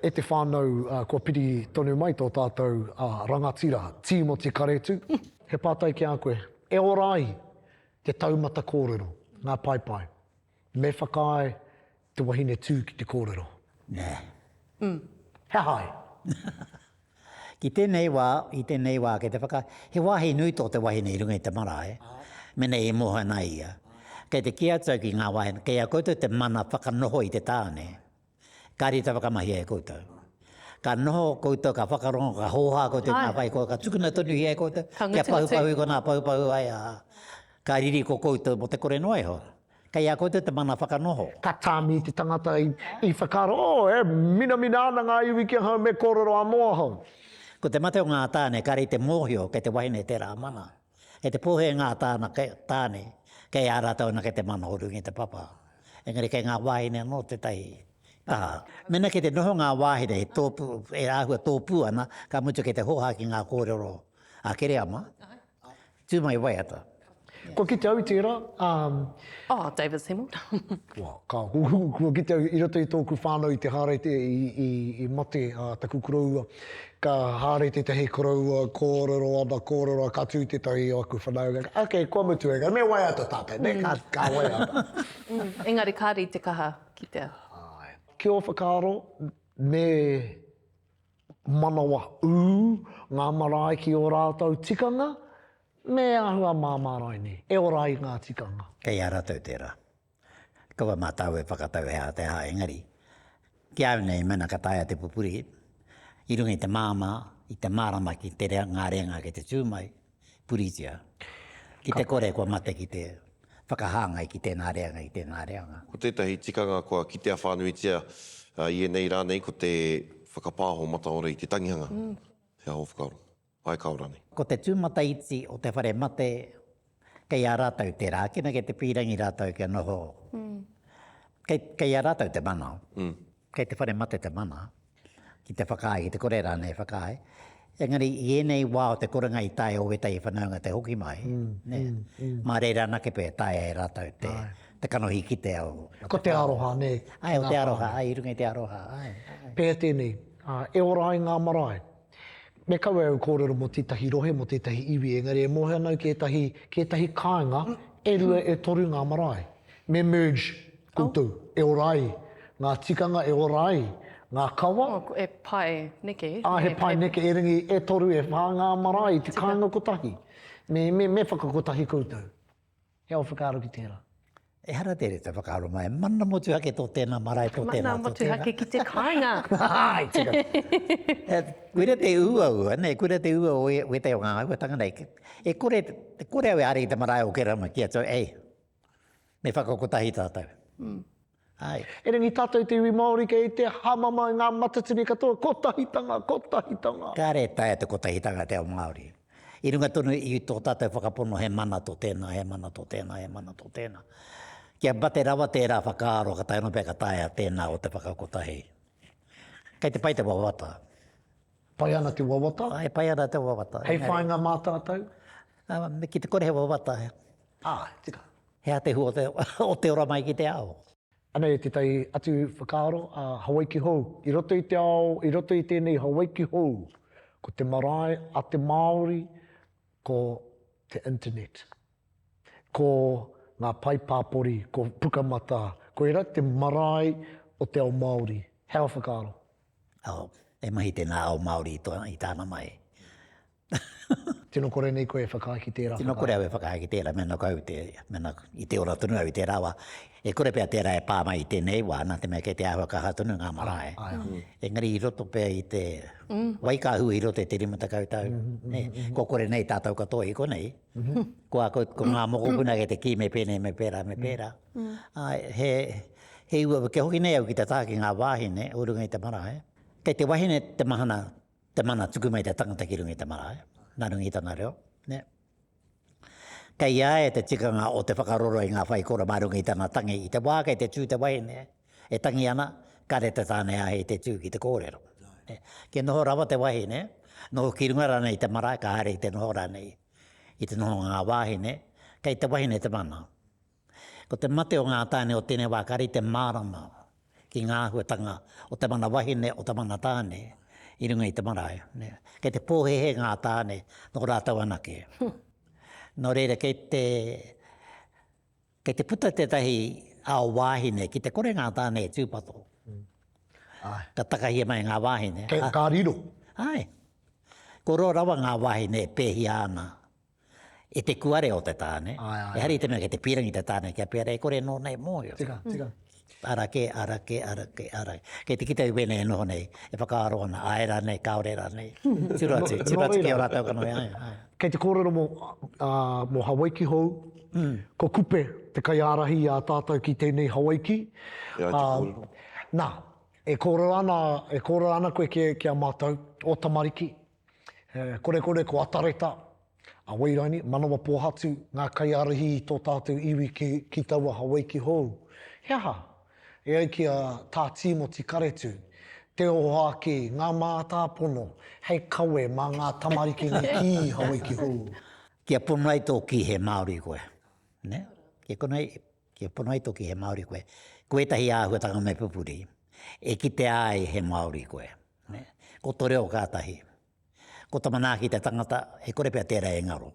E te whānau, kua piri tonu mai tō tātou rangatira, Tīmoti Karetu. He pātai ki a koe, e ora ai te taumata kōrero, ngā paepae, me whakaae te wahine tū ki te kōrero? Nē. He aha ai? Ki tēnei wā, i tēnei wā, kei te whaka, he wāhi nui tō te wahine i runga i te marae, mena i moe ana ia. Kei te kī atu au ki ngā wāhine, kei a koutou te mana whakanoho i te tāne. Ka rite whakamahia e koutou. Ka noho koutou, ka whakarongo, ka hōhā koutou i ngā whaikōrero, ka tukuna tonuhia e koutou, kia pahupahu i konā, pahupahu ai, ā, ka riri ko koutou mō te kore noa iho. Kei a koutou te mana whakanoho. Ka tāmi te tangata i whakaaro, oh, e minamina ana ngā iwi ki ahau, me kōrero anō ahau. Ko te mate o ngā tāne, kāre i te mōhio kei te wahine tērā mana. Kei te pōhē ngā tāna, tāne, kei a rātou anake te mana o runga i te papa. Engari kei ngā wāhine anō tētahi taha. Mēnā kei te noho ngā wāhine e tōpū, e āhua tōpū ana, ka mutu kei te hōhā ki ngā kōrero a Kereama, tū mai waiata. Kua kite au i tērā, ā. Oh, David Seymour. Kua, ka, kua kite au i roto i tōku whānau i te haere te, i, i, i mate a taku koroua, ka haere tētahi koroua, kōrero ana, kōrero ana, ka tū tētahi o aku whanaunga, ok, kua mutu e, me waiata tātou, nē, ka, ka waiata. Mm, engari kāre i te kaha kitea. Āe. Ki ō whakaaro, me manawa ū ngā marae ki ō rātou tikanga, Me āhua māmā rainei e ora ai ngā tikanga. Kei a ratou tera. Kaua ma tau e whakatau he aha te aha engari, ki a au nei mena ka taea te pupuri i runga i te māmā, i te mārama ki te ngā reanga kei te tū mai, puritia. Ki te kore kua mate ki te whakahāngai ki tēnā reanga, ki tēnā reanga. Ko tētahi tikanga kua kitea whānuitia i ēnei rā nei ko te whakapāho mataora i te tangihanga. He aha ō whakaaro? Āe kāo rānei. Ko te tūmataiti o te whare mate kei a rātou tērā, kina kei te pīrangi rātou kia noho, kei, kei a rātou te mana, kei te whare mate te mana, ki te whakaae, ki te kore rānei e whakaae. Engari i ēnei wā o te korenga i taea o wētahi whanaunga te hoki mai, nē, mā reira anake pea e taea e rātou te, te kanohi kitea o. Ko te aroha, nē. Āe, o te aroha, āe, i runga i te aroha, āe, āe. Pēhea tēnei, e ora ai ngā marae? Me kaua au kōrero mō tētahi rohe, mō tētahi iwi, engari e mōhio ana au ki ētahi, ki ētahi kāinga, e rua, e toru ngā marae. Me merge koutou, e ora ai ngā tikanga, e ora ai ngā kawa. Oh, e pae neke. Ā, he pae neke, erangi e toru, e whā ngā marae i te kāinga kotahi. Me, me, me whakakotahi koutou. He ao whakaaro ki tērā. Ehara tērā te whakaaro mai, mana motuhake tō tēnā marae, tō tēnā, tō tēnā. Mana motuhake ki te kāinga. Āe, tika. Koira te uaua, nē, koira te uaua o wētahi o ngā āhuatanga nei. E kore, e kore au e haere ki te marae o Kerama ki atu, ei, me whakakotahi tātou. Āe. Erangi tātou te iwi Māori kei te hāmama i ngā matatini katoa, kotahitanga, kotahitanga. Kāre e taea te kotahitanga te ao Māori. I runga tonu i tō tātou whakapono he mana tō tēnā, he mana tō tēnā, he mana tō tēnā. Kia mate rawa tērā whakaaro ka taea anō pea ka taea tēnā o te whakakotahi. Kei te pai te wawata. Pai ana te wawata? Āe, pai ana te wawata. Hei whāinga mā tātou? Ki te kore he wawata. Āe, tika. He aha te hua o te ora mai ki te ao? Anei tētahi atu whakaaro, a Hawaiki Hou. I roto i te ao, i roto i tēnei Hawaiki Hou, ko te marae a te Māori, ko te internet. Ko ngā pae pāpori, ko Pukamata, koirā te marae o te ao Māori. He aha whakaaro? Oh, e mahi tēnā ao Māori i tāna mahi. Tino kore nei koe e whakaae ki tērā whakaaro? Tino kore au e whakaae ki tērā, mēnā ko au te, mēnā i te ora tonu au i tērā wā. E kore pea tērā e pā mai i tēnei wā, nā te mea kei te āhua kaha tonu ngā marae. Engari i roto pea i te wai ka hua i roto i te 50 tau, nē, kua kore nei tātou katoa i konei, ko a koutou, ko ngā mokopuna kei te kī me pēnei, me pērā, me pērā. Āe, he, he uaua, kia hoki nei au ki te taha ki ngā wāhine o runga i te marae. Kei te wahine te mahana Te mana tuku mai te tangata ki runga i te marae, nā runga i tana reo, nē. Kei a ia te tikanga o te whakaroro i ngā whaikoro mā runga i tana tangi. I te wā kei te tū te wahine e tangi ana, kāre te tāne āhei te tū ki te kōrero. Nē. Kia noho rawa te wahine, noho ki runga rānei i te marae, ka haere ki te noho rānei i te nohonga ngā wāhine, kei te wahine te mana. Ko te mate o ngā tāne o tēnei wā, kāre i te mārama. ki ngā āhuatanga o te mana wahine, o te mana tāne i runga i te marae. Kei te pōhēhē ngā tāne nō rātou anake. Nō reira kei te, kei te puta tētahi ao wāhine ki te kore ngā tāne e tūpato. Ka takahia mai ngā wāhine. Kei, ka riro. Āe. Ko roa rawa ngā wāhine e pēhia ana e te kuare o te tāne. Ehara i te mea kei te pīrangi te tāne kia pērā, e kore nōna e mōhio. Tika, tika. Ara kē, ara kē, ara kē, ara kē. Kei te kite au wēnei e noho nei, e whakaaro ana, āe rānei, kāore rānei. Tiro atu, tiro atu ki ō rātou kanohi, āe, āe. Kei te kōrero mō, ā, mō Hawaiki hou, ko Kupe te kaiārahi i a tātou ki tēnei Hawaiki. E ai te kōrero. Nā, e kōrero ana, e kōrero ana koe ki, ki a mātou, ō tamariki, Korekore ko Atareta, a Wairaini, Manawa Pōhatu, ngā kaiārahi i tō tātou iwi ki, ki taua Hawaiki hou. He aha? E ai ki a Tā Tīmoti Karetu, te ohoaki, ngā mātāpono hei kawe mā ngā tamariki nei ki Hawaiki hou. Kia pono ai tō kī he Māori koe. Nē? Kia konei, kia pono ai tō kī he Māori koe. Ko ētahi āhuatanga me pupuri, e kitea ai he Māori koe. Ko to reo kātahi. Ko ta manaaki te tangata, e kore pea tērā e ngaro.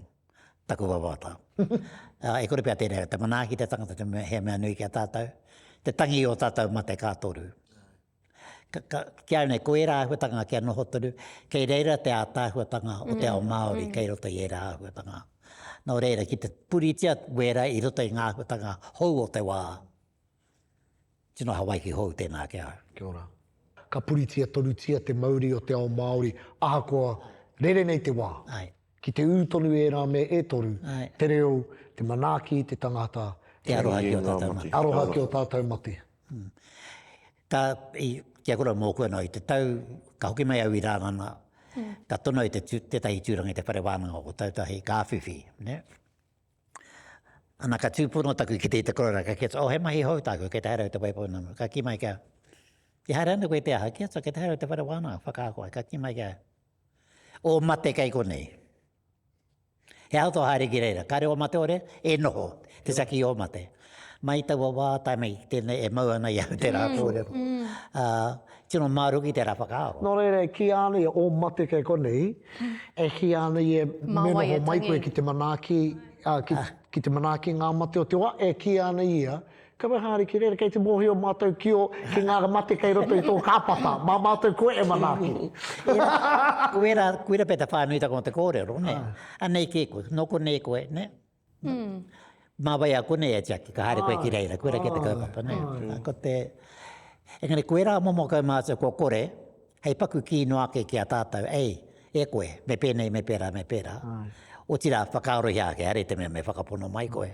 Taku wawata. E kore pea tērā, te manaaki te tangata te mea, he mea nui ki a tātou. Te tangi o tātou mate ka toru. Ka, ka, ki au nei, ko ērā āhuatanga kia noho tonu, kei reira te ātaahuatanga o te ao Māori kei roto i ērā āhuatanga. Nō reira, ki te puritia wērā i roto i ngā āhuatanga hou o te wā, Tino Hawaiki hou tēnā ki ahau. Kia ora. Ka puritia tonutia te mauri o te ao Māori ahakoa rere nei te wā. Ae. Ki te ū tonu ērā mea e toru, Ae. te reo, te manaaki i te tangata, Te aroha ki o tātou mate. Aroha ki o tātou mate. Ka, i, kia kore mōku anō, i te tau, ka hoki mai au i Rānana, ka tono i te, tētahi tūranga i te whare wānanga o Ōtautahi, ka awhiwhi, nē. Ana, ka tūpono taku kite i te korona, ka kī atu, oh, he mahi hou tāku, kei te haere au te Waipounamu. Ka kī mai kia, I haere ana koe i te aha? Kī atu, kei te haere au te whare wānanga, whakaako ai. Ka kī mai kia, Ō mate kei konei. He aha tō haere ki reira? Kāre ō mate ore? E noho, te tiaki i ō mate. Mai i taua wā, tae mai ki tēnei, e mau ana i au tērā kōrero. Ā, tino māroki tērā whakaaro. Nō reira, e kīia ana ia, ō mate kei konei, e kīia ana ia me noho mai koe ki te manaaki, ā, ki, ki te manaaki ngā mate o te wā, e kīia ana ia, kaua haere ki reira, kei te mōhio mātou ki ō, ki ngā mate kei roto i tō kāpata, mā mātou koe e manaaki. Ko ērā, ko ērā pea te whānuitanga o te kōrero, nē? Anei kē koe, nō konei koe, nē? Mā wai a konei e tiaki, ka haere koe ki reira, koira kē te kaupapa, nē. Ko te, engari ko ērā momo kaumātua kua kore, hei paku kī noa ake ki a tātou, ei, e koe, me pēnei, me pērā, me pērā. Otirā, whakaarohia ake, haere te mea me whakapono mai koe.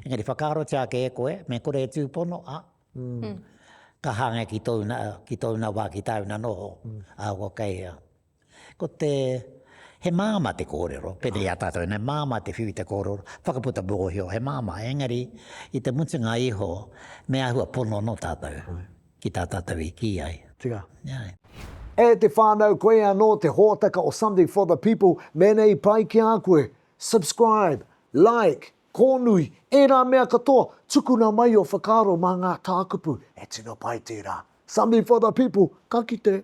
Engari whakaarotia ake e koe, me kore e tūpono, ā, ka hāngai ki tōu nā, ki tōu nā wā, ki tāu nā noho, ahakoa kei hea. Ko te, he māmā te kōrero, pēnei i a tātou, he māmā te whiu i te kōrero, whakaputa mōhio, he māmā, engari i te mutunga iho, me āhua pono anō tātou ki tā tātou i kī ai. Tika. Āe. E te whānau, koia anō te hōtaka o Something for the People, mēnā i pai ki a koe, subscribe, like, kōnui, ērā mea katoa, tukuna mai ō whakaaro mā ngā tākupu, he tino pai tērā. Something for the People, ka kite!